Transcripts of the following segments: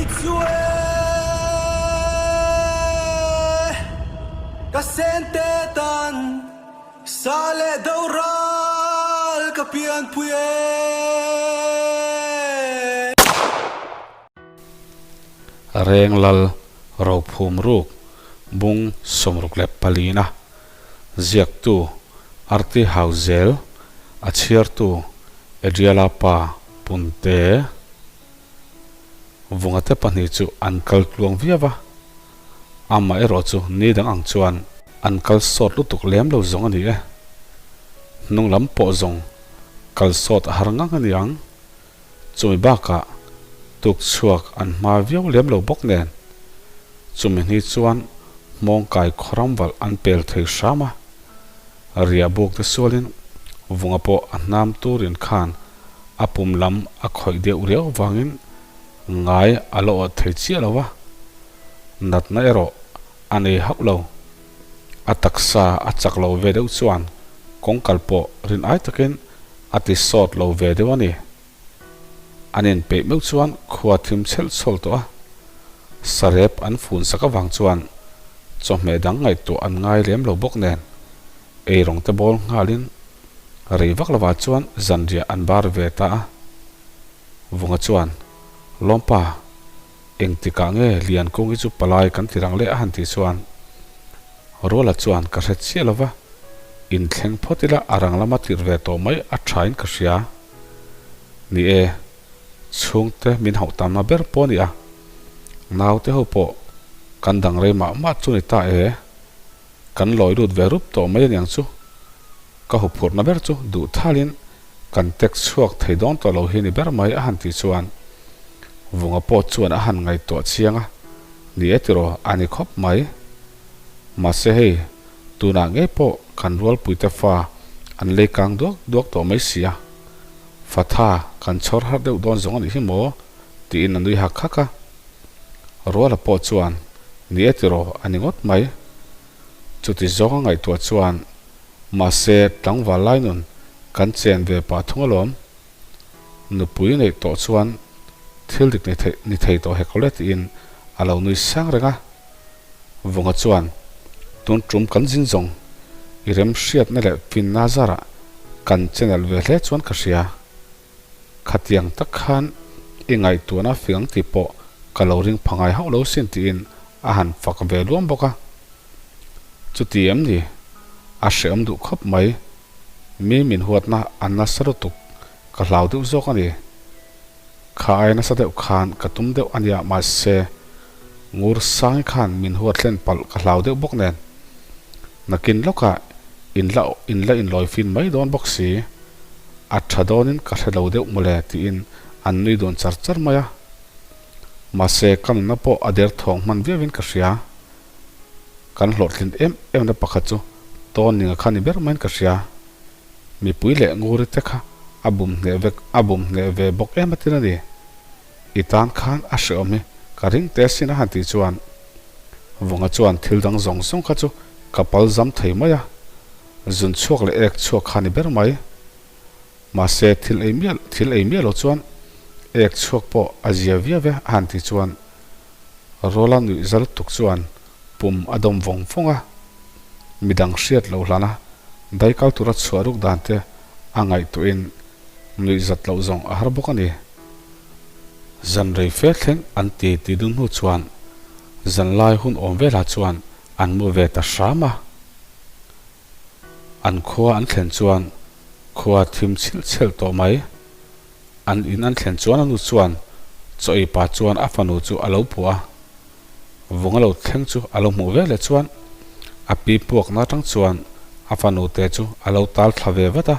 Kei chu e ka sente tan sa leh do ral ka pianpui e. Renglal Rophum Ruk Bung 64 na Ziaktu Arti Hauzel A chhiartu Adriala pa Punte. Vungate pahnih chu an kal tluang viau a, amaherawh chu ni dang ang chuan an kal sawt lutuk lem lo zawng a ni e. Hnung lam pawh zawng kal sawt a har ngang a ni ang. Chumi bakah tuk chhuak an hma viau lem lo bawk nen, chumi hni chuan hmawngkai khawram valh an pel thei hram a, riah buk te sualin vunga pawh a hnam turin khan a pum lam a khawih deuh riau vangin ngai a la awt thei chiah lo va, natna erawh a nei hauh lo. A taksa a chak lo ve deuh chuan kawngkal pawh rin ai takin a ti sawt lo ve deuh a ni. An inpeih meuh chuan khua thim chhelh chhawl tawh a, sarep an fun sak avang chuan chawhmeh dang ngaihtuah an ngai lem lo bawk nen eirawng te bawl nghalin Rei vak lovah chuan zanriah an bar ve ta a. Vunga chuan, Lawmpa, engtikah nge Liankungi chu palai kan ti rang leh a han tih chuan, Ruala chuan ka hre chiah lova, inthleng phawt ila a rang lama tirh ve tawh mai a thain ka hria. Ni e, chhungte min hauh tamna ber pawh a ni a, naute ho pawh kan dang rei mah mah chu ni ta e. Kan lawi lut ve rup tawh mai aniang chu. Ka huphurhna ber chu duh thalin kan tek chhuak thei dawn tawh lo hi ni ber mai a han tih chuan Vunga pawh chuan a han ngaihtuah chiang a, ni e tiraw a ni khawp mai. Mahse hei tunah ngei pawh kan rualpuite fa an lei kang duak duak tawh mai si a, Fatha kan chhawr harh deuh dawn zawng a nih hi maw tiin a nui hak hak a. Ruala pawh chuan ni e tiraw a ni ngawt mai. Chuti zawnga ngaihtuah chuan mahse tlangval lai nun kan chen ve pah thung alawm. Nupui neih tawh chuan thil dik ni thei ni thei tawh hek lo le tiin a lo nui sang reng a. Vunga chuan tun tum kan zin zawng i remhriatna leh finna zarah kan channel ve hle chuan ka hria. Khatiang tak khan i ngaihtuahna fiang tih pawh ka lo ring pha ngai hauh lo sin tiin a han fak ve luam bawk a. Chuti em ni? A hrehawm duh khawp mai. Mi min huatna a nasa lutuk ka hlau deuh zawk a ni. Kha ai nasa deuh khan ka tum deuh a nia mahse ngur sangi khan min huat hlen palh ka hlau deuh bawk nen. Nakin lawkah in la in la inlawi fin mai dawn bawk si. A tha dawnin ka hre lo deuh mawle tiin an nui dun char char mai a. Mahse ka nunna pawh a der thawng hman viauin ka hria. Kan hlawhtlin em emna pakhat chu tawn ninga kha ni ber maiin ka hria. Mipui leh nguri te kha a bum hneh vek a bum hneh ve bawk em atin a ni. I tan khan a hreawm hi ka ring te asin a han tih chuan Vunga chuan thil dang zawng zawng kha chu ka pal zam thei mai a. Zun chhuak leh ek chhuak kha ni ber mai. Mahse thil ei miah thil ei miah lo chuan ek chhuak pawh a zia viau e a han tih chuan Rawla nuih za lutuk chuan pum a dawm vawng vawng a. Midang hriat loh hlana daikal tura chhuah ruk dan te a ngaihtuahin nuih zat loh zawng a har bawk a ni. Zan rei fe thleng an ti ti dun hnu chuan zanlai hun awm velah chuan an mu ve ta hram a. An khua an thlen chuan khua thim chhilh chhelh tawh mai. An in an thlen chuan a nu chuan chaw ei pa chuan a fanu chu a lo puah a. Vung a lo thleng chu a lo hmuh ve leh chuan a pi puakna atang chuan a fanu te chu a lo tal thla ve vat a.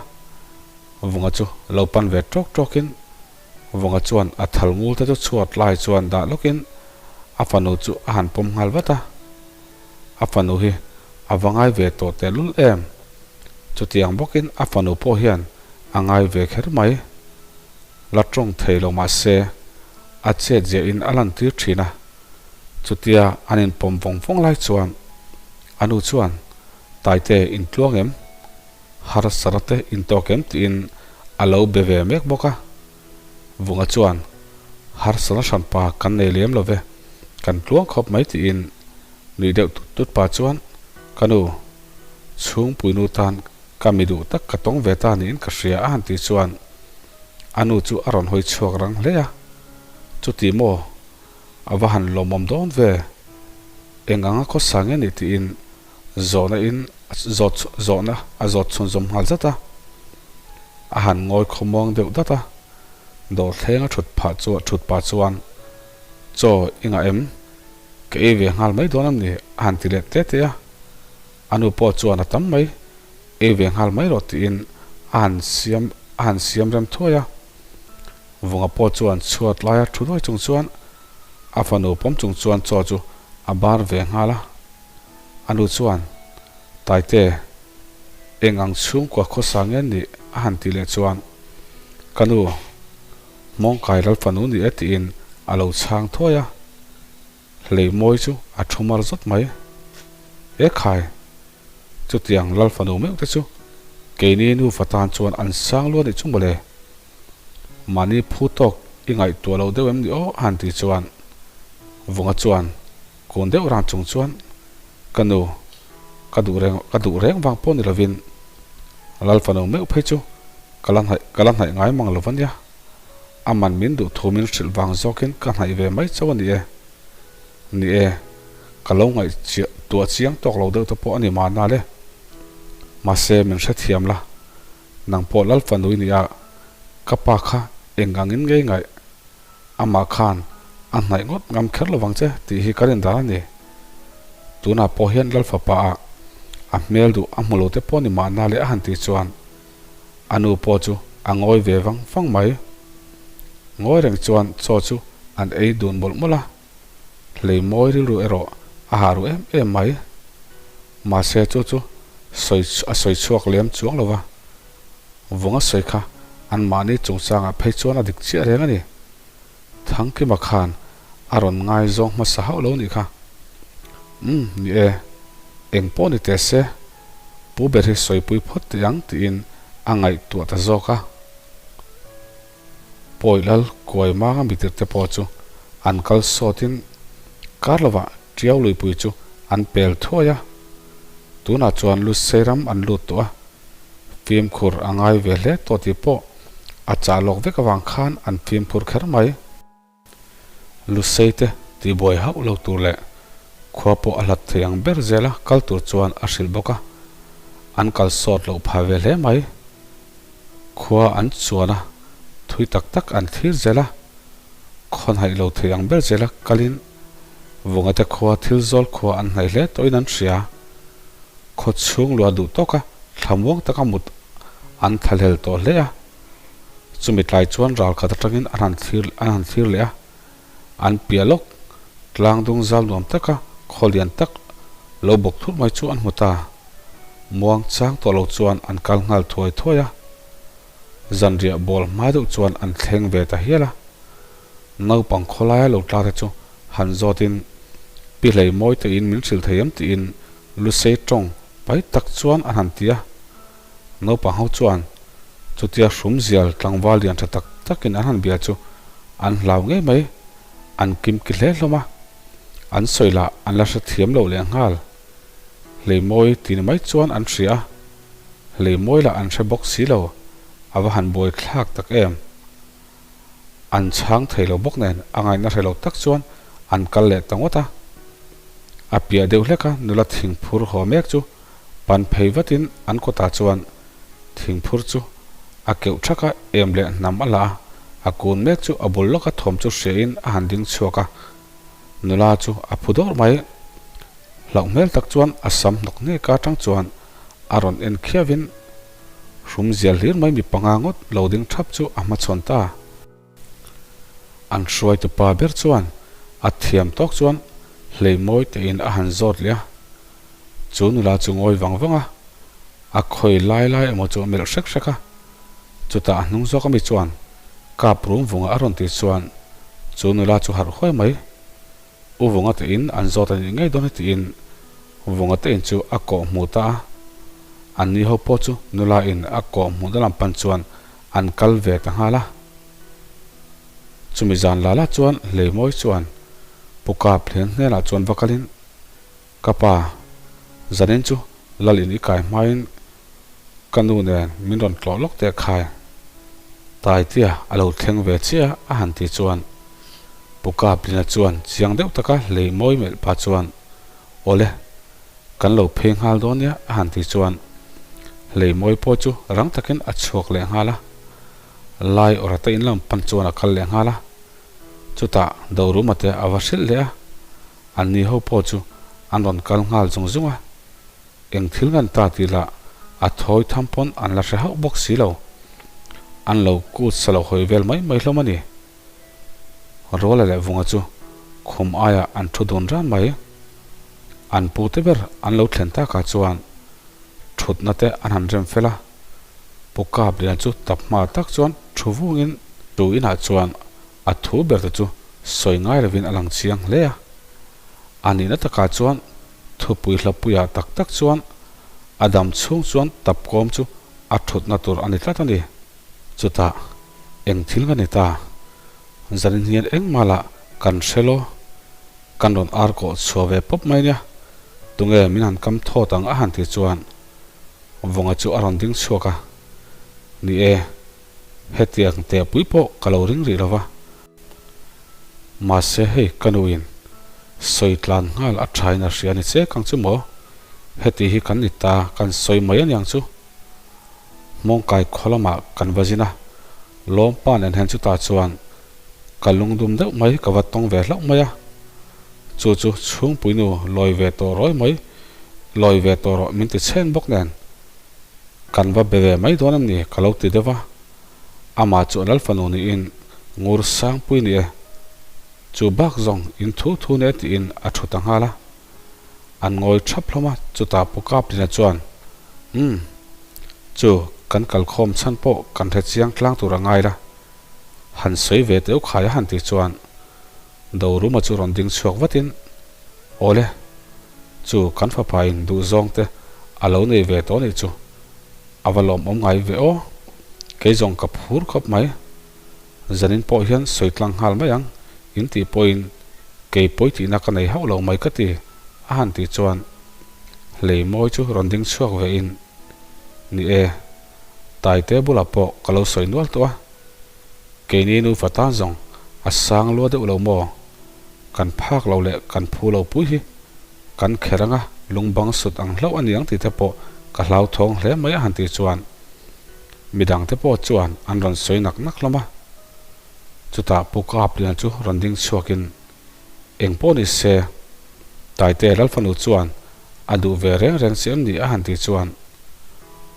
Vunga chu lo pan ve tawk tawkin Vunga chuan a thal ngul te chu chhuat lai chuan dah lawkin a fanu chu a han pawm nghal vat a. A fanu hi a va ngai ve tawh tehlul em? Chutiang bawkin a fanu pawh hian a ngai ve kher mai. La tawng thei lo mah se, a chet ziahin a lantir thin a. Chutia an inpawm vawng vawng lai chuan a nu chuan, Taite intluang em? Harsara te intawk em? tiin a lo be ve mek bawk a. Vunga chuan. Harsatna hranpa kan nei lem lo ve, kan tluang khawp mai tiin nuih deuh tut tut pah chuan ka nu chhungpuinu tan ka mi duh tak ka tawng ve ta niin ka hria a han tih chuan a nu chu a rawn hawi chhuak rang hle a, chuti maw a va han lawmawm dawn ve, eng anga khawsa nge ni tiin zawhna in zawt zawhna a zawt chhunzawm nghal zat a, a han ngawi khawmuang deuh dat a. Dawrthleng a thut phah chu thut pah chuan, Chaw i ngah em? Ka ei ve nghal mai dawn em ni? a han ti leh te te a. A nu pawh chuan a tam mai, ei ve nghal mai rawh tiin a han siam a han siam rem thuai a. Vunga pawh chuan chhuat laia thu duai chung chuan a fanu pawm chung chuan chaw chu a bar ve nghal a. A nu chuan, Taite, eng ang chhungkua khawsa nge nih a han tih leh chuan, Ka nu, Hmawngkai lal fanu ni e tiin a lo chhang thuai a, hlei mawi chu a thu mar zawt mai. E khai, chutiang lal fanu meuh te chu keini nufa tan chuan an sang luan nih chu mawle. Mahni phu tawk i ngaihtuah loh deuh em ni aw a han tih chuan Vunga chuan kun deuh ran chung chuan ka nu ka duh reng ka duh reng vang pawh ni lovin Lal fanu meuh phei chu ka la hnaih ka la hnaih ngai mang lo ania. A man min duh thu min hrilh vang zawkin ka hnaih ve mai chauh a ni e. Ni e, ka lo ngaih chiah tuah chiang tawk lo deuh te pawh a ni mahna le. Mahse min hrethiam la, nang pawh Lal fanu i ni a, ka pa kha eng angin ngei ngaih Amah khan a hnaih ngawt ngam kher lo vang che tih hi ka rin dan a ni. Tunah pawh hian Lalfapa ah a hmel duh a hmu lo te pawh ni mahna leh a han tih chuan a nu pawh chu a ngawi ve vang vang mai. Ngawi reng chuan chaw chu an ei dun mawlh mawlh a, hlei mawi rilru erawh a hah ru em em mai. Mahse chu chu sawi a sawi chhuak lem chuang lo va. Vunga sawi kha anmahni chungchangah phei chuan a dik chiah reng a ni. Thangkima khan a rawn ngaizawng hmasa hauh lo nih kha. Umm, ni e, eng pawh ni teh se, pu ber hi sawipui phawt teh ang tiin a ngaihtuah ta zawk a. Pawi lal kuai manga mitir te pawh chu an kal sawtin kar lovah Tiau luipui chu an pel thuai a. Tunah chuan Lusei ram an lut tawh a. Fimkhur a ngai ve hle tawh tih pawh a chah lawk vek avang khan an fimkhur kher mai. Lusei te tihbuai hauh lo tur leh khua pawh a hlat thei ang ber zela kal tur chuan a hrilh bawk a, an kal sawt loh phah ve hle mai. Khua an chuan a, thui tak tak an thlir zel a, khawnhaih lo thei ang ber zela kalin Vungate khua thil zawl khua an hnaih hle tawhin an hria. Khaw chhung luah duh tawka thlamuang taka mut an thlahlel tawh hle a. Chumi tlai chuan ral khat atangin an han thlir an han thlir leh a. An piah lawk tlang dung zal nuam taka khaw lian tak lo bawk thut mai chu an hmu ta. Muang chang tawh lo chuan an kal nghal thuai thuai a. Zanriah bawl hma deuh chuan an thleng ve ta hial a. Naupang khawlaia lo tla te chu han zawtin Pi Hlei mawi tein min hrilh thei em tiin Lusei tawng pai tak chuan an han ti a. Naupang ho chuan chutia hrum zial tlangval lian tha tak takin an han bia chu an hlau ngei mai, an kimki hle hlawm a, an sawi lah an la hrethiam loh leh nghal. Hlei mawi ti ni mai chuan an hria a, hlei mawi lah an hre bawk si lo, a va han buai thlak tak em. An chhang thei lo bawk nen a ngaihna hre lo tak chuan an kal leh ta ngawt a. A piah deuh hlek a nula thingphur haw mek chu pan phei vatin an kawtah chuan thingphur chu a keuh thak a, em leh hnam a la a, a kun mek chu a bul lawka thawm chu hriain a han ding chhuak a. Nula chu a phu dawr mai. Hlauh hmel tak chuan a sam hnawk ngei ka atang chuan a rawn en khiavin Hrum zial hlir mai mi panga ngawt lo ding thap chu a hmachhawn ta. An hruaitu pa ber chuan a thiam tawk chuan hlei mawi tein a han zawt leh a. Chu nula chu ngawi vang vang a, a khawi lai lai emaw chu a melh hrek hrek a. Chutah a hnung zawk ami chuan kap rum vunga a rawn tih chuan chu nula chu harh huai mai. U Vunga te in an zawt a nih ngei dawn hi tiin Vunga te in chu a kawh hmuh ta a. An ni ho pawh chu nula in a kawh hmuhna lam pan chuan an kal ve ta nghal a. Chumi zan la la chuan Hleimawi chuan Pu Kap hlian hnenah chuan va kalin, Ka pa, zanin chu Lal in i kai hmain ka nu nen min rawn tlawh lawk teh khai. Taitia a lo thleng ve chiah a han ti chuan Pu Kaplina chuan chiang deuh taka hlei mawi melh pah chuan Awle, kan lo phei nghal dawn nia a han ti chuan hlei mawi pawh chu rang takin a chhuak leh nghal a. Lai awrata in lam pan chuan a kal leh nghal a. Chutah Doruma te a va hrilh leh a. Anni ho pawh chu an rawn kal nghal zung zung a, eng thil ngan ta tih lah a thawi tham pawn an la hre hauh bawk si lo. An lo kut sa lo hawi vel mai mai hlawm a ni. Ruala leh Vunga chu khum aiah an thu dun ran mai. An pu te ber an lo thlen takah chuan thutna te an han rem fel a, Pu Kaplian chu tap hma tak chuan thu vungin chu inah chuan A thu ber te chu sawi ngai lovin a lang chiang hle a. A nihna takah chuan thupui hlapuiah tak tak chuan a dam chhung chuan tapkawm chu a thutna tur a ni tlat a ni. Chutah eng thil ka ni ta? Zanin hian engmah lah kan hre lo. Kan rawn ar kawh chhuah ve pawp mai nia. Tunge min han kam thawt ang a han tih chuan Vawnga chu a rawn ding chhuak a. Ni e. Hetiang teh pui pawh ka lo ring rih lo va. Mahse hei ka nuin sawi tlan nghal a thain a hria a ni che kang chu maw? Heti hi kan ni ta kan sawi mai aniang chu. Hmawngkai khaw lamah kan va zin a, Lawmpa nen hian chutah chuan ka lungdum deuh mai ka va tawng ve hlauh mai a. Chu chu chhungpuinu lawi ve tawh rawi mai, lawi ve tawh rawh min ti chhen bawk nen. Kan va be ve mai dawn em ni? Ka lo ti deuh a. Amah chu a lal fanu niin ngur sangpui ni e. Chu bak zawng in thu thu ne tiin a thu ta nghal a. An ngawi thap hlawm a, chutah Pu Kaplina chuan, Umm, chu kan kalkhawm chhan pawh kan hre chiang tlang tur a ngai la. Han sawi ve teuh khai a han tih chuan Doruma chu rawn ding chhuak vatin, Awle, chu kan fapa in duh zawng te a lo nei ve tawh nih chu, a va lawmawm ngai ve aw, kei zawng ka phur khawp mai. Zanin pawh hian sawi tlang nghal mai ang, in tih pawhin kei pawi tihna ka nei hauh lo mai ka ti, a han tih chuan hlei mawi chu rawn ding chhuak ve in, Ni e, Taite bulah pawh ka lo sawi nual tawh a, Keini nufa tan zawng a sang lua deuh lo maw? Kan phak lo leh kan phu lo pui hi kan kher anga lungbang sut ang hlauh a niang tih te pawh ka hlauthawng hle mai a han tih chuan midang te pawh chuan an rawn sawi nak nak hlawm a. Chutah Pu Kaplian chu rawn ding chhuakin eng pawh ni se Taite Lalfanu chuan a duh ve reng reng che em ni a han tih chuan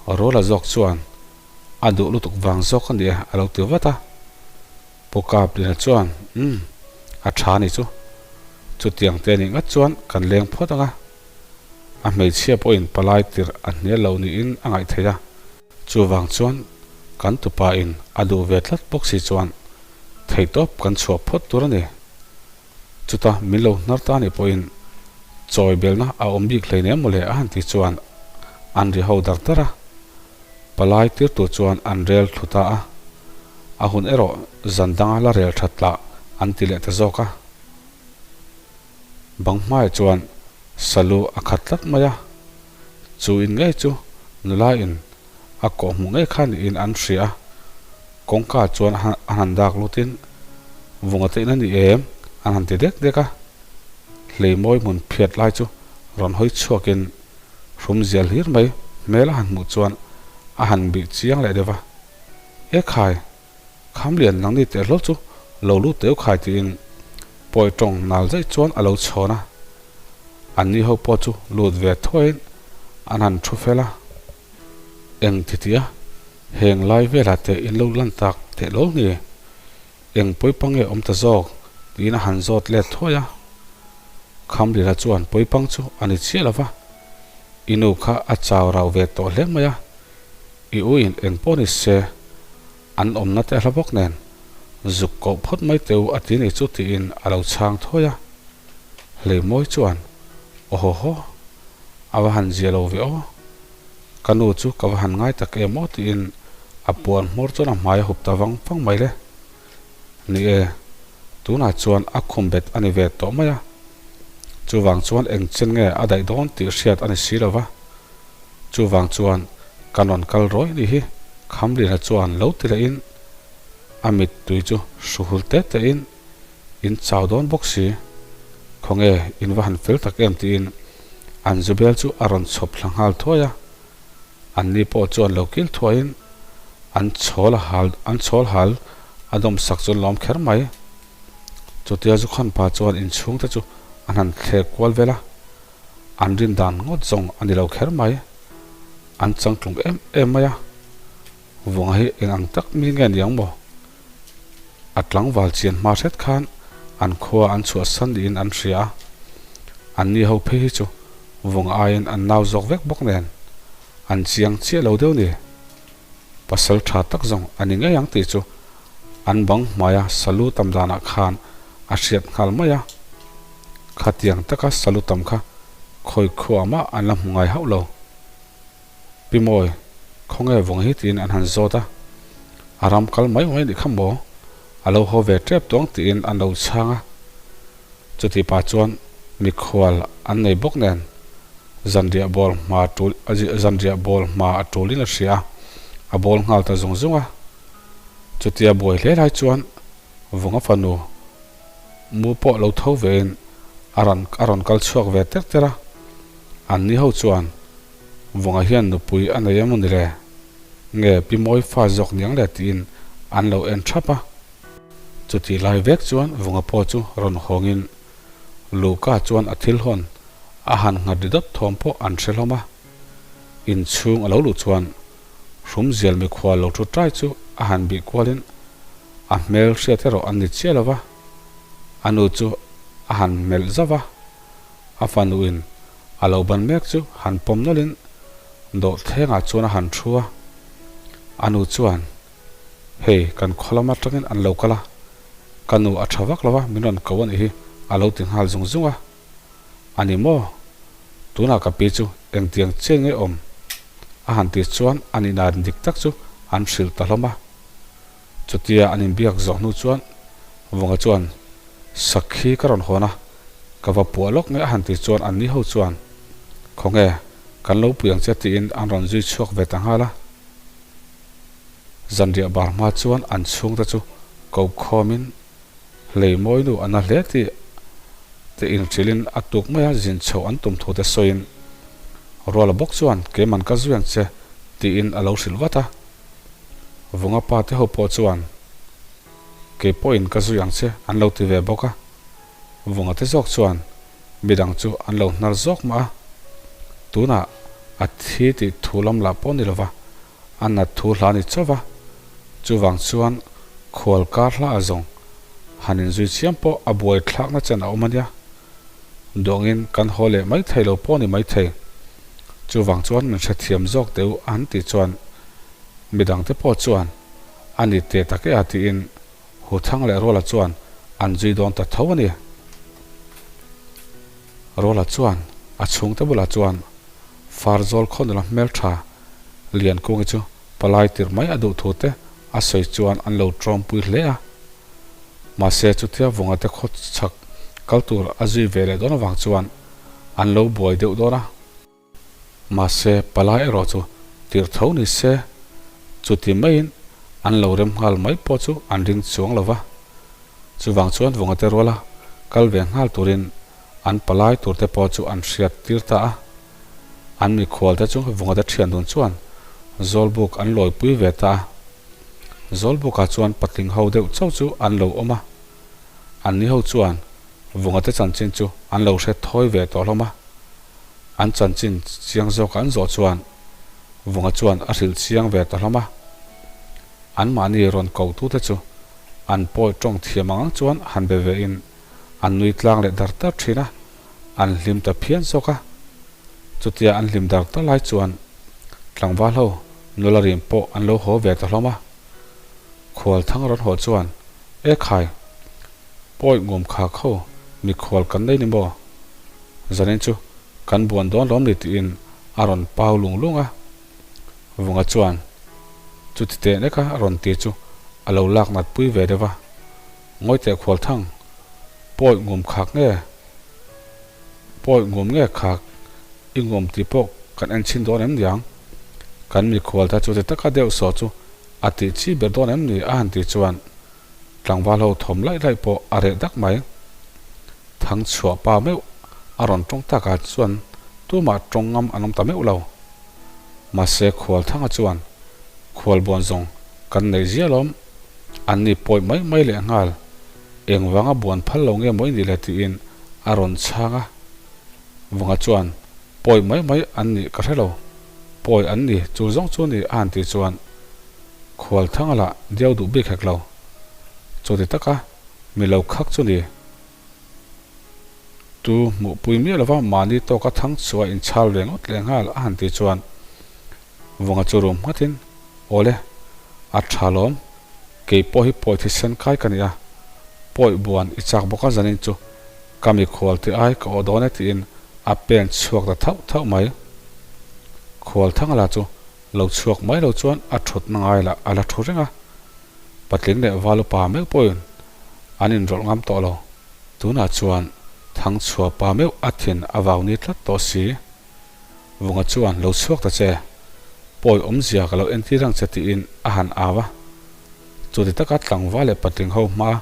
Rawla zawk chuan A duh lutuk vang zawk a ni e, a lo ti vat a. Pu Kaplina chuan, Umm, a tha ni chu. Chutiang te nih ngat chuan kan leng phawt ang a. A hmeichhia pawhin palai tirh a hnial lo niin a ngaih theih a. Chuvang chuan kan tupa in a duh ve tlat bawk si chuan theihtawp kan chhuah phawt tur a ni. Chuta min lo hnar ta nih pawhin chawi belna a awm bik hleinem mawle a han tih chuan an ri ho dar dar a. Palai tir tur chuan an rel thlu ta a, a hun erawh zan danga la rel that lah an ti leh ta zawk a. Bang hmaiah chuan salu a khat tlat mai a, chu in ngei chu nula in a kawh hmuh ngei kha niin an hria a, kawngka chuan a han dak lutin vunga te in a ni em an han ti dek dek a, hleimawi hmun phiat lai chu rawn hawi chhuakin Hrum zial hlir mai hmel a han hmuh chuan a han bih chiang leh deuh va, E khai, Khamlian nangni teh hlawl chu lo lut teuh khai tiin pawi tawng nal daih chuan a lo chhawn a. Anni ho pawh chu lut ve thuaiin an han thu fel a, Eng ti tih a, heng lai velah te in lo lan tak teh lawl nge? Eng pawipang nge awm ta zawk? tiin a han zawt let thuai a. Khamlila chuan pawipang chu a ni chiah lo va, I nu kha a chau rau ve tawh hle mai a, i u in eng pawh ni se an awmna te a hla bawk nen zuk koh phawt mai teh u a ti ni chu tiin a lo chhang thuai a. Hleimawi chuan, Aw haw, a va han zia lo ve aw. Ka nu chu ka va han ngai tak em aw tiin a puan hmawr chuan a hmai a hup ta vang vang mai le. Ni e. Tunah chuan a khum bet a ni ve tawh mai a. Chuvang chuan eng chen nge a daih dawn tih hriat a ni si lo va. Chuvang chuan kan rawn kal rawih ni hi Khamliana chuan lo ti lehin a mittui chu hruhul te tein in chau dawn bawk si. Khawnge in va han fel tak em tiin an zubel chu a rawn chhawp thla nghal thuai a. Anni pawh chuan lo kil thuaiin an chhawl hal an chhawl hal a dawm sak chu an lawm kher mai. Chutia Zukhan pa chuan inchhungte chu an han thlek kual vel a, an rin dan ngawt zawng a ni lo kher mai. An changtlung em em mai a, Vunga hi eng ang tak mi nge ni ang maw? A tlangval chian hma hret khan an khua an chhuahsan niin an hria a, anni ho phei hi chu vung aiin an nau zawk vek bawk nen an chiang chiah lo deuh ni. Pasal tha tak zawng a ni ngei ang tih chu an bang hmaia salu tam danah khan a hriat nghal mai a, khatiang taka salu tam kha khawi khuah mah an la hmu ngai hauh lo. Pi Mawi, khawnge vawng hi tiin an han zawt a, a ram kal mai mai nih kha maw? A lo haw ve tep tawng tiin an lo chhang a. Chutih pah chuan mikhual an nei bawk nen zanriah bawl hma tul zanriah bawl hma a tulin a hria a, a bawl nghal ta zung zung a. Chutia buai hle lai chuan Vunga fanu mu pawh lo tho vein a rawn a rawn kal chhuak ve ter ter a. Anni ho chuan Vunga hian nupui a nei emaw ni le? Nge Pi Mawi fa zawk niang le tiin an lo en thap a. Chutih lai vek chuan Vunga pawh chu rawn hawngin Luka chuan a thil hawn a han nghat ri dawt thawm pawh an hre hlawm a. Inchhung a lo luh chuan Hrumzial mikhual lo thu tai chu a han bih kualin a hmel hriat erawh an ni chiah lo va, a nu chu a han melh zauh va, a fanuin A lo ban mek chu han pawm nawlhin dawhthlengah chuan a han thu a. A nu chuan, Hei, kan khaw lam atangin an lo kal a, ka nu a tha vak lo a, min rawn ko a nih hi, a lo ti nghal zung zung a. A ni maw? Tunah ka pi chu engtiang chian nge awm? A han ti chuan a nihna dik tak chu an hrilh ta hlawm a. Chutia an inbiak zawh hnu chuan Vunga chuan, Sakhi ka rawn hawn a, ka va puah lawk nge a han tih chuan anni ho chuan, Khawnge, kan lo pui ang che tiin an rawn zui chhuak ve ta nghal a. Zanriah bar hma chuan an chhungte chu ko khawmin hlei mawi nu a na hle tih te inhrilhin a tuk mai a zin chhoh an tum thu te sawiin Ruala bawk chuan keiman ka zui ang che tiin a lo hrilh vat a. Vunga pa te ho pawh chuan Kei pawhin ka zui ang che an lo ti ve bawk a, Vunga te zawk chuan midang chu an lo hnar zawk mah a, tunah a thi tih thu lam lah pawh ni lova a nat thu hla ni chauh va, chuvang chuan khual kar hla a zawng han inzui chiam pawh a buai thlakna chen a awm a nia. Duangin kan haw leh mai thei lo pawh ni mai thei. Chuvang chuan min hrethiam zawk teh u an tih chuan midangte pawh chuan a ni teh tak e a tiin Huthang leh Ruala chuan an zui dawn ta tho a ni. Ruala chuan a chhungte bulah chuan Farzawl khaw nula hmeltha Liankungi chu palai tirh mai a duh thu te a sawi chuan an lo tawmpui hle a. Mahse chutia Vunga te khaw chhak kal tur a zui ve leh dawn avang chuan an lo buai deuh dawn a. Mahse palai erawh chu tirh tho ni se, chuti maiin an lo rem nghal mai pawh chu an ring chuang lo va. Chuvang chuan Vunga te ruala kal ve nghal turin an palai tur te pawh chu an hriat tir ta a. An mikhual te chu Vunga te thian dun chuan Zawlbuk an lawipui ve ta a. Zawlbukah chuan patling ho deuh chauh chu an lo awm a, anni ho chuan Vungate chanchin chu an lo hre thawi ve tawh hlawm a. An chanchin chiang zawka an zawh chuan Vunga chuan a hrilh chiang ve ta hlawm a. Anmahni rawn kohtute chu an pawi tawng thiam ang ang chuan han be vein an nui tlang leh dar dar thin a, an hlim ta phian zawk a. Chutia an hlim dar dar lai chuan tlangval ho nula rim pawh an lo haw ve ta hlawm a. Khual thang rawn haw chuan, E khai, pawi ngum kha kho mikhual kan nei ni maw? Zanin chu kan buan dawn lawm ni tiin a rawn pau lung lung a. Vunga chuan chuti teh nek a rawn ti chu a lo lak nat pui ve deuh a. Ngawi teh khual thang. Pawi ngum khak nge? Pawi ngum nge khak? I ngum tih pawh kan en chhin dawn em niang? Kan mikhual ta chu ti taka deuh sawh chu a tih chi ber dawn em ni? a han tih chuan tlangval ho thawm laih laih pawh a reh dak mai. Thang chhuah pa meuh a rawn tawng takah chuan tumah tawng ngam an awm ta meuh lo. Mahse Khualthanga chuan Khualbuan zawng kan neih zia lawm, an ni pawi mai mai leh nghal, engvanga buan phal lo nge maw i nih le tiin a rawn chhang a. Vunga chuan Pawi mai mai an nih ka hre lo, pawi an ni chu zawng chu ni a han tih chuan Khualthanga lah diau duh bik hek lo. Chuti taka mi lo khak chu ni. Tu hmuhpui miah lova mahni tawka thang chhuah inchhal ve ngawt leh nghal a han tih chuan Vunga chu rum nghatin, Awle, a tha lawm, kei pawh hi pawi thisen kai ka ni a, pawi buan i chak bawk a zanin chu ka mikhual tih ai ka awh dawn e tiin a pen chhuak ta thauh thauh mai. Khualthanga lah chu lo chhuak mai lo chuan a thutna ngai lah a la thu reng a, Patling leh val upa meuh pawhin an inrawlh ngam tawh lo. Tunah chuan Thangchhuah pa meuh a thin a vau ni tlat tawh si. Vunga chuan lo chhuak ta che, pawi awmzia ka lo entir ang che tiin a han au a. Chuti taka tlangval leh patling ho hmaa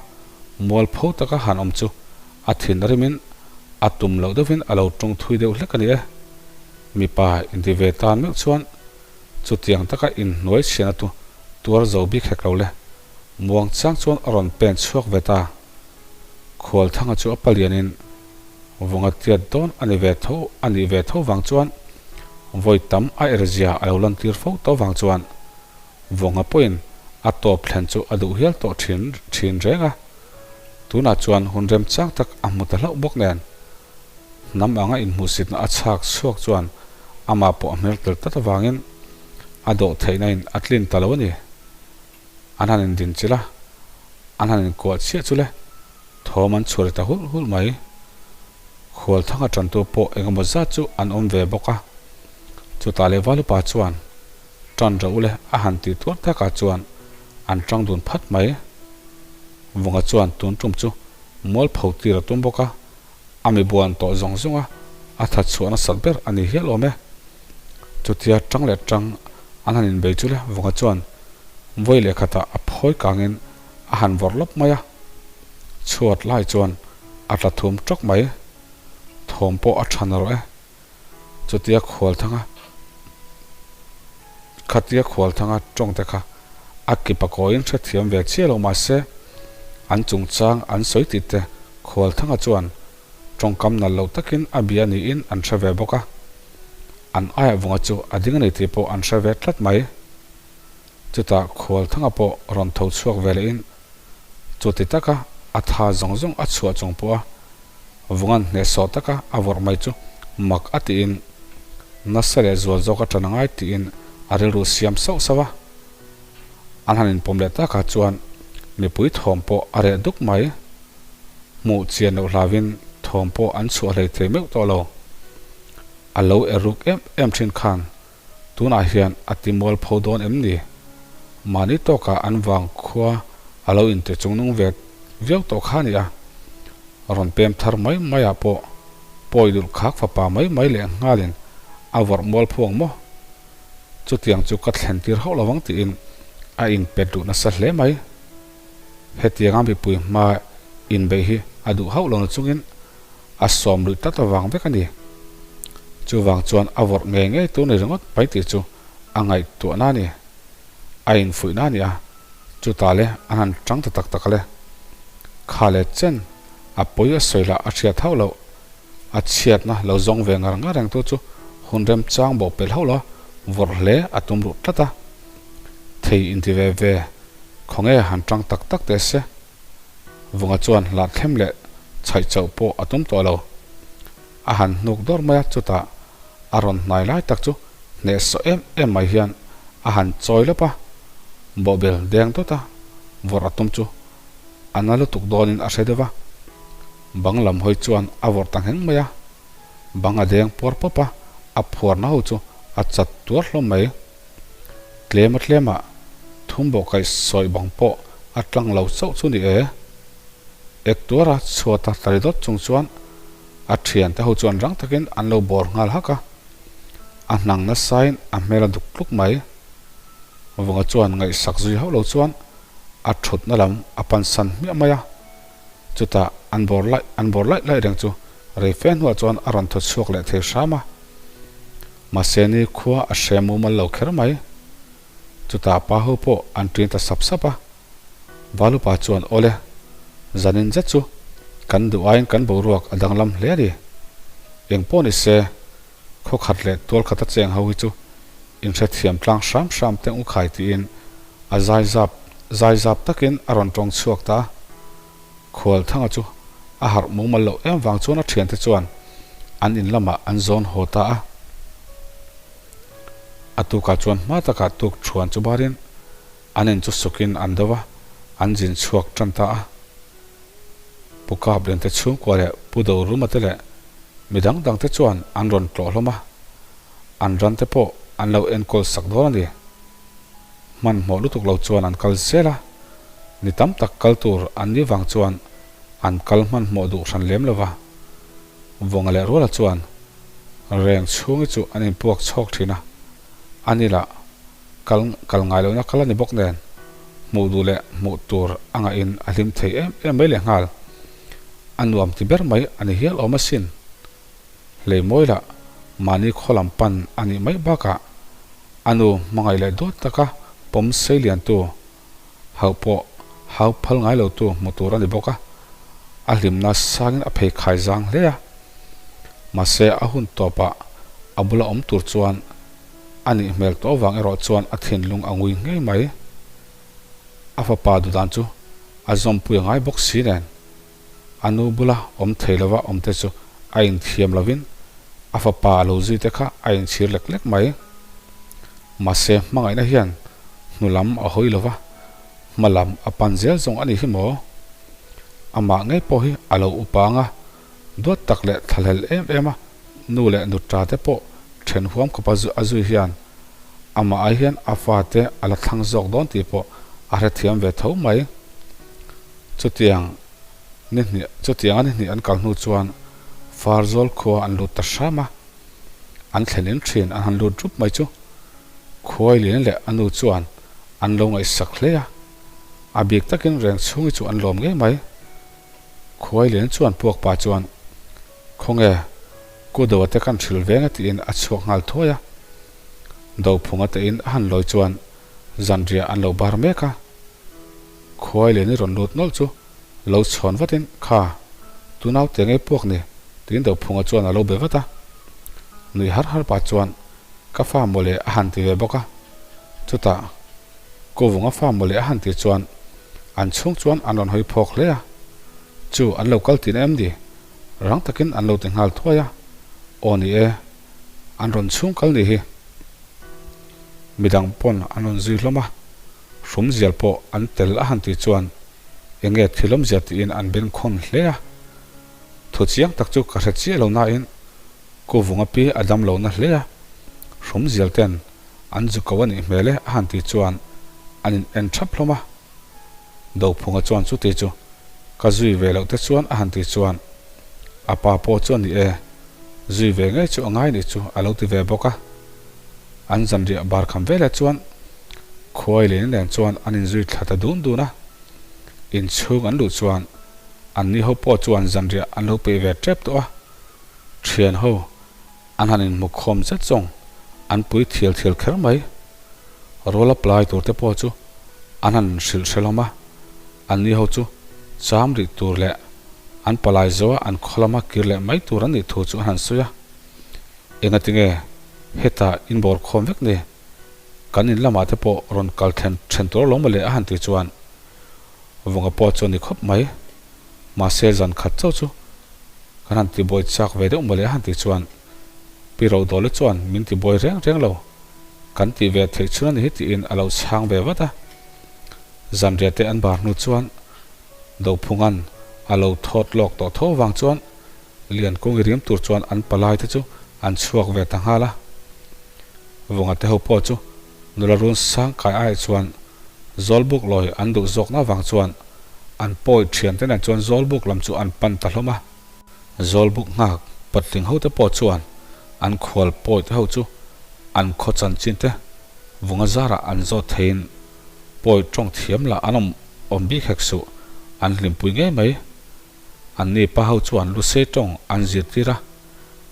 mualpho taka han awm chu a thin rimin a tum loh deuhin a lo tawng thui deuh hlek a ni e. Mipa inti ve tan meuh chuan Chutiang taka inhnuai chhian a tu tuar zo bik hek lo le. Muang chang chuan a rawn pen chhuak ve ta. Khualthanga chu a palianin vunga tiat dawn a ni ve tho a nih ve tho vang chuan vawi tam a erzia a lo lantir fo tawh vang chuan vunga pawhin a tawp thlen chu a duh hial tawh thin thin reng a. Tunah chuan hun remchang tak a hmu ta hlauh bawk nen. Hnam anga inhmuhsitna a chhak chhuak chuan amah pawh a hmel tel tlat avangin a dawh theihna in a tlin ta lo a ni. An han indin chilh a, an han inkuah chiah chu le, thawm an chhuah leh ta hulh hulh mai. Khualthanga tantu pawh engemaw zat chu an awm ve bawk a. Chutah leh Valupa chuan tan rawh u le a han tih tuar takah chuan an tang dun phat mai. Vunga chuan tun tum chu mualpho tir a tum bawk a. A mi buan tawh zawng zawng a, a that chhuah nasat ber a ni hial awm e. Chutia tang leh tang an han inbei chu le Vunga chuan vawi leh khatah a phawi kangin a han vawrh lawp mai a. Chhuat lai chuan a tla thum tawk mai. Thawm pawh a tha narawh e. Chutia Khualthanga Khatia Khualthanga tawngte kha a ki pakawiin hrethiam ve chiah lo mahse an chungchang an sawi tih te Khualthanga chuan tawngkam nalh loh takin a bia niin an hre ve bawk a. An aia vunga chu a ding a ni tih pawh an hre ve tlat mai. Chutah Khualthanga pawh rawn tho chhuak ve lehin chuti taka a tha zawng zawng a chhuah chung pawha Vungan hnehsawh taka a vawrh mai chu mak a tiin nasa leh zual zawk a tan a ngai tiin a rilru siam sauh sauh a. An han inpawm leh takah chuan mipui thawm pawh a reh duk mai. Hmuh chian loh hlauhin thawm pawh an chhuah hlei thei meuh tawh lo. A lo er ruk em em thin khan Tunah hian a ti mualpho dawn em ni? Mahni tawkah an vang khua a lo inte chungnung ve viau tawh kha a ni a. Rawn pem thar mai maiah pawh pawi dulh khak fapa mai mai leh nghalin a vawrh mualpho ang maw? Chutiang chu ka thlen tir hauh lovang tiin a inpet duh nasa hle mai. Hetianga mipui hma inbeih hi a duh hauh lo na chungin a sawm luih tlat avang vek a ni. Chuvang chuan a vawrh ngei ngei tur ni ringawt mai tih chu a ngaihtuahna a ni. A infuihna a ni a, chutah le an han tang ta tak tak a le. Kha leh chen a pawi a sawi lah a hriat hauh loh. A chhiatna lo zawng ve ngar ngar reng tu chu hun remchang bawh pel hauh lo a, vawrh hle a tum ruh tlat a. Thei inti ve ve, khawnge han tang tak tak teh se. Vunga chuan hlahthlem leh chhaih chauh pawh a tum tawh lo. A han hnuk dawr mai a, chutah a rawn hnai lai tak chu hnehsawh em em mai hian a han chawi lawp a, bawhbel deng dawt a vawrh a tum chu a na lutuk dawnin a hre deuh a. Bang lam hawi chuan a vawrh ta ngheng mai a, bang a deng puar pawp a, a phuarna ho chu a chat tuar hlawm mai. Tlem a tlemah thum bawh kaih sawi bang pawh a tlang lo chauh chu ni e. Ek tuara chhuata tla ri dawt chung chuan a thiante ho chuan rang takin an lo bawr nghal hak a. A hnang nasain a hmel a duk tluk mai. Vunga chuan ngaihsak zui hauh lo chuan a thutna lam a pansan hmiah mai a. Chutah an bawr laih an bawr laih laih reng chu rei fe hnuah chuan a rawn thaw chhuak leh thei hram a. Mahse ni khua a hre mumal lo kher mai. Chutah pa ho pawh an ṭin ta sap sap a. Valupa chuan Awle, zanin zet chu kan duh aiin kan boruak a danglam hle a ni. Eng pawh ni se, khaw khat leh tual khata cheng ho hi chu inhrethiam tlang hram hram teng u khai tiin a zai zap zai zap takin a rawn tawng chhuak ta a. Khualthanga chu a harh mumal loh em vang chuan a thiante chuan an in lamah an zawn haw ta a. A tukah chuan hma takah tuk thuan chu barin an in chu sukin an do va, an zin chhuak tan ta a. Pu Kaplian te chhungkua leh Pu Doruma te leh mi dang dang te chuan an rawn tlawh hlawm a, an ran te pawh an lo enkawl sak dawn a ni. Hmanhmawh lutuk lo chuan an kal zel a, ni tam tak kal tur an nih vang chuan an kal hmanhmawh duh hran lem lo va. Vawnga leh Ruala chuan reng chhungi chu an inpuak chhawk thin a, ani lah kal kal ngai lohna kal a ni bawk nen hmuh duh leh hmuh tur a ngahin a hlim thei em em mai lehnghal. A nuam ti ber mai a ni hial awm asin. Hleimawi lah mahni khaw lam pan a nih mai bakah a nu hmangaih leh dawt taka pawm sei liantu hauh pawh hau phal ngai lotu hmu tur a ni bawk a, a hlimna sangin a pheikhai zang hle a. Mahse a hun tawpah a bula awm tur chuan a nih hmel tawh vang erawh chuan a thinlung a ngui ngei mai. A fapa duhdan chu a zawmpui a ngai bawk si nen. A nu bula awm thei lova awm te chu a inthiam lovin a fapa a lo zui te kha a inchhir lek lek mai. Mahse hmangaihna hian hnu lam a hawi lova, hma lam a pan zel zawng a nih hi maw? Amah ngei pawh hi a lo upa ang a, duat tak leh thlahlel em em a nu leh nuta te pawh then huam khawpa a zui hian amah ai hian a fate a la thlang zawk dawn tih pawh a hrethiam ve tho mai. Chutiang ni hnih chutianga ni hnih an kal hnu chuan Farzawl khua an lut ta hram a, an thlen in thin an han lut rup mai chu Khuailian leh a nu chuan an lo ngaihsak hle a, a bik takin reng chhungi chu an lawm ngei mai. Khuailian chuan puak pa chuan, Khawnge, ku Doa te kan hrilh veng e tiin a chhuak nghal thuai a. Dophunga te in a han lawi chuan zanriah an lo bar mek a. Khuai leh ni rawn lut nawlh chu lo chhawn vatin, Kha, tu naute ngei puak ni? tiin Dophunga chuan a lo be vat a. Nui har har pah chuan, Ka fa mawle a han ti ve bawk a. Chutah, Kovunga fa mawle a han ti chuan an chhung chuan an rawn hawi phawk hle a. Chu an lo kal tihna em ni? Rang takin an lo ti nghal thuai a. Aw ni e, an rawn chhung kal ni hi. Midang pawn an rawn zui hlawm a. Hrumzial pawh an tel a han tih chuan eng nge thil awmzia tiin an benkhawn hle a. Thu chiang tak chu ka hre chiah lo nain Kuvunga pi a dam lo na hle a, Hrumzial ten an zu ko a nih hmel e a han tih chuan an in en thap hlawm a. Dophunga chuan chuti chu ka zui ve loh te chuan a han tih chuan a pa pawh chuan ni e, zui ve ngei chu a ngai nih chu a lo ti ve bawk a. An zanriah bar kham veleh chuan Khuai leh nen chuan an inzui thla ta dun dun a, inchhung an luh chuan an ni ho pawh chuan zanriah an lo peih ve tep tawh a, thian ho an han inhmu khawm zet zawng an pui thial thial kher mai. Rual a plai tur te pawh chu an han inhrilh hre hlawm a, an ni ho chu cham rih tur leh an palai zo a an khaw lama kir leh mai tur an nih thu chu an han sawi a, engatinge hetah inbawr khawm vek ni? Kan in lamah te pawh rawn kal thlen then tur alawm mawle a han ti chuan Vunga pawh chu a ni khawp mai. Mahse zan khat chauh chu kan han tibuai chak ve deuh mawle a han ti chuan Pi Rodawli chuan min tibuai reng reng lo, kan tih ve theih chhun a ni hi tiin a lo chhang ve vat a. Zanriah te an bar hnu chuan Dophunga'n a lo thawt lawk tawh tho vang chuan Liankung i rim tur chuan an palai te chu an chhuak ve ta nghal a. Vunga te ho pawh chu nula run sang kai aiah chuan Zawlbuk lawi an duh zawkna vang chuan An pawi thiante nen chuan Zawlbuk lam chu an pan ta hlawm a. Zawlbuk nghak patling hote pawh chuan an khual pawite ho chu an khaw chanchin te vunga zarah an zawt theiin pawi tawng thiam lah an awm awm bik hek suh, an hlimpui ngei mai. Anni pa ho chuan Lusei tawng an zirtir a,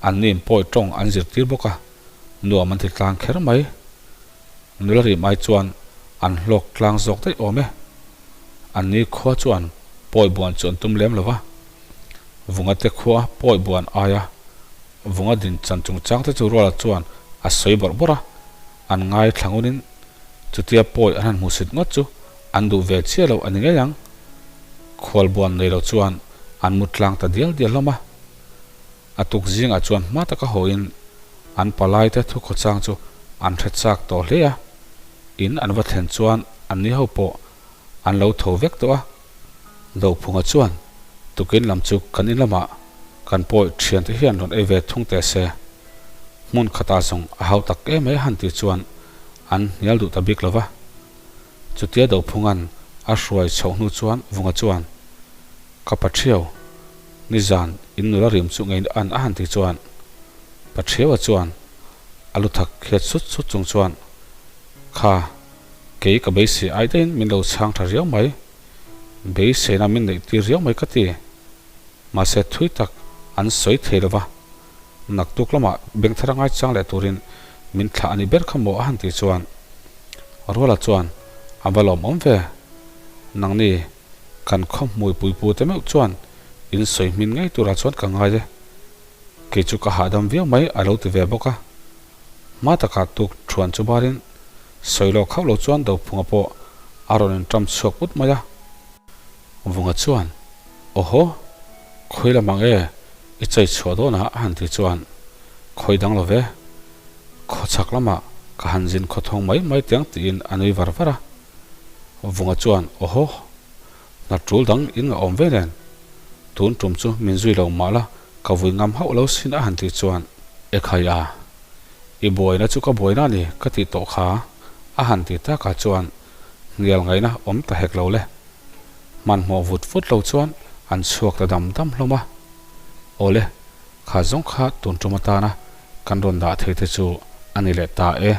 anni'n pawi tawng an zirtir bawk a, nuam an ti tlang kher mai. Nula rim ai chuan an hlawk tlang zawk daih awm e. Anni khua chuan pawi buan chu an tum lem lo va. Vunga te khua pawi buan aia Vunga din chan chungchang te chu Ruala chuan a sawi bawrh bawrh a, an ngai thla ngunin chutia pawi an han hmuhsit ngawt chu an duh ve chiah lo a ni ngei ang. Khual buan nei lo chuan an mu tlang ta dial dial hlawm a. A tuk zingah chuan hma taka hawiin an palaite thukhawchang chu an hre chak tawh hle a, in an va thlen chuan anni ho pawh an lo tho vek tawh a. Dophunga chuan tukin lam chu kan in lamah kan pawi thiante hian rawn ei ve thung teh se, hmun khatah zawng a hau tak em mai a han tih chuan an hnial duh ta bik lo va. Chutia Dophunga'n a hruai chhoh hnu chuan Vunga chuan, Ka Pathiau, nizan in nula rim chu ngei an a han tih chuan Pathiaua chuan a lu thak khiat sut sut chung chuan, Kha, kei ka beisei ai daihin min lo chhang tha riau mai, beiseina min neih tir riau mai ka ti. Mahse thui tak an sawi thei lo va, naktuk lamah bengthar a ngaichang leh turin min thlah a ni ber kha maw a han tih chuan Ruala chuan a va lawmawm ve. Nangni kan khaw hmui puipu te meuh chuan in sawi hmin ngei turah chuan ka ngai e. Kei chu ka hahdam viau mai a lo ti ve bawk a. Hma takah tuk thuan chu barin sawi lawk hauh lo chuan Dophunga pawh a rawn inṭam chhuak ut mai a. Vunga chuan, Awhaw, khawi lam ang e, i chei chhuah dawn a a han ti chuan, Khawi dang lo ve, khawchhak lamah ka han zin khawthawng mai mai tiang tiin a nui var var a. Vunga chuan, Awhaw, hna tul dang in nga awm ve nen, tun tum chu min zui lo mah la ka vui ngam hauh lo sin a han ti chuan, Ekhai a, i buaina chu ka buaina a ni ka tih tawh kha a han ti takah chuan hnial ngaihna awm ta hek lo le. Hmanhmawh vut vut lo chuan an chhuak ta dam dam hlawm a. Awle, kha zawng kha tun tum atana kan rawn dah thei te chu a ni leh ta e.